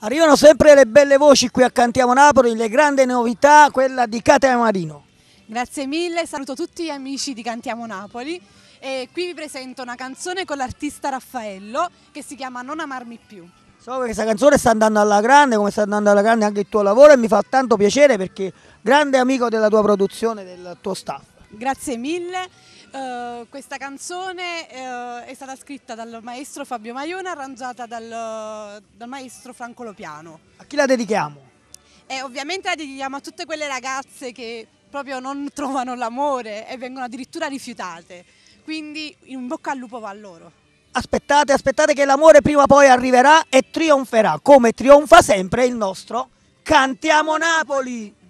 Arrivano sempre le belle voci qui a Cantiamo Napoli, le grandi novità, quella di Katia Marino. Grazie mille, saluto tutti gli amici di Cantiamo Napoli e qui vi presento una canzone con l'artista Raffaello che si chiama Non amarmi più. So che questa canzone sta andando alla grande, come sta andando alla grande anche il tuo lavoro e mi fa tanto piacere perché grande amico della tua produzione, del tuo staff. Grazie mille, questa canzone è stata scritta dal maestro Fabio Maione, arrangiata dal maestro Franco Lopiano. A chi la dedichiamo? E ovviamente la dedichiamo a tutte quelle ragazze che proprio non trovano l'amore e vengono addirittura rifiutate, quindi in bocca al lupo va a loro. Aspettate, aspettate che l'amore prima o poi arriverà e trionferà, come trionfa sempre il nostro Cantiamo Napoli!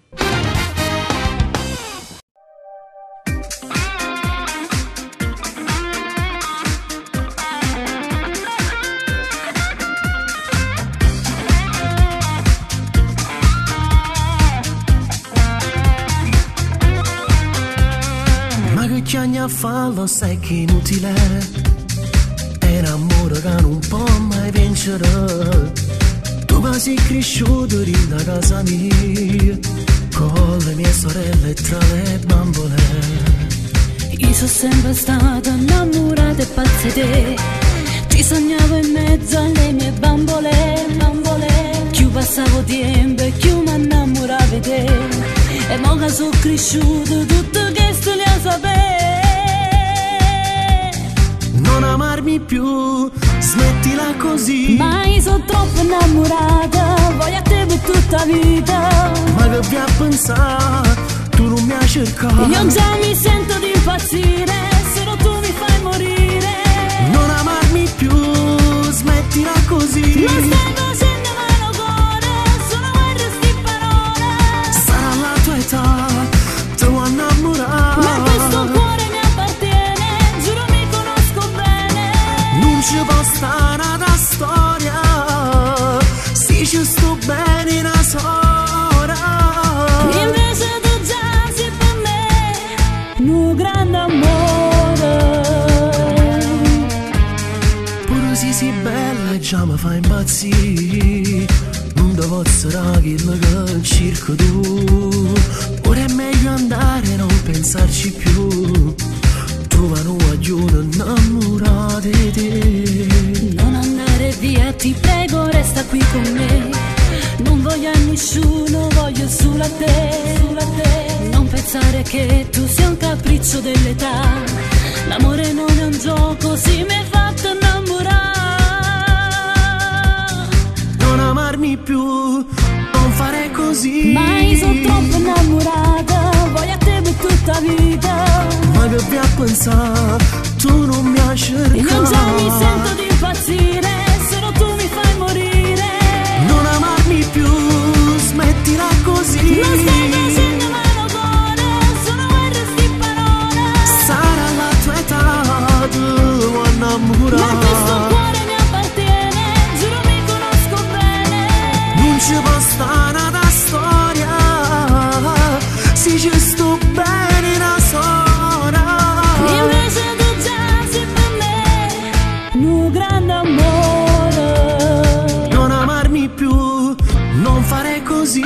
Ma che chiagna a fallo sai che è inutile, è un amore che non può mai vincere. Tu ma sei cresciuto in casa mia, con le mie sorelle tra le bambole. Io sono sempre stata innamorata e pazza di te, ti sognavo in mezzo alle mie bambole, bambole. Più passavo tempo e più mi innamoravo di te, e mo che sono cresciuto tutto questo le sapere. Non amarmi più, smettila così. Ma io sono troppo innamorata, voglio a te per tutta vita. Ma che vi a pensare, tu non mi hai cercato. Io già mi sento di impazzire, solo tu mi fai morire. Non amarmi più, smettila così. Non stai facendo male al cuore, sono guerre sti parole. Sarà la tua età, ti vuoi innamorare. Ma questo cuore mi appartiene, giuro mi conosco bene. Non ci può stare una storia, se ci sto bene una sola. Invece tu già sei per me un grande amore. Pure se sei bella già mi fai impazzire, non ti posso dare quello che cerco tu. Ora è meglio andare e non pensarci più, trova un guaglione innamorato di te. Non andare via, ti prego, resta qui con me. Non voglio a nessuno, voglio solo a te, solo a te. Non pensare che tu sia un capriccio dell'età, l'amore non è un gioco, si mi hai fatto innamorare. Non amarmi più, non fare così. Ma io sono troppo innamorata, voglio a te per tutta vita. Ma che vi a pensare, tu non mi hai cercato. Io già mi sento di impazzire, solo tu mi fai morire. Non amarmi più, smettila così. Non stai facendo male al cuore, sono guerre sti parole. Sarà la tua età, tu vuoi innamorare. Ma questo cuore mi appartiene, giuro mi conosco bene. Non ci può stare una storia, se ci sto bene una sola. Invece tu già sei per me un grande amore. Non amarmi più, non fare così.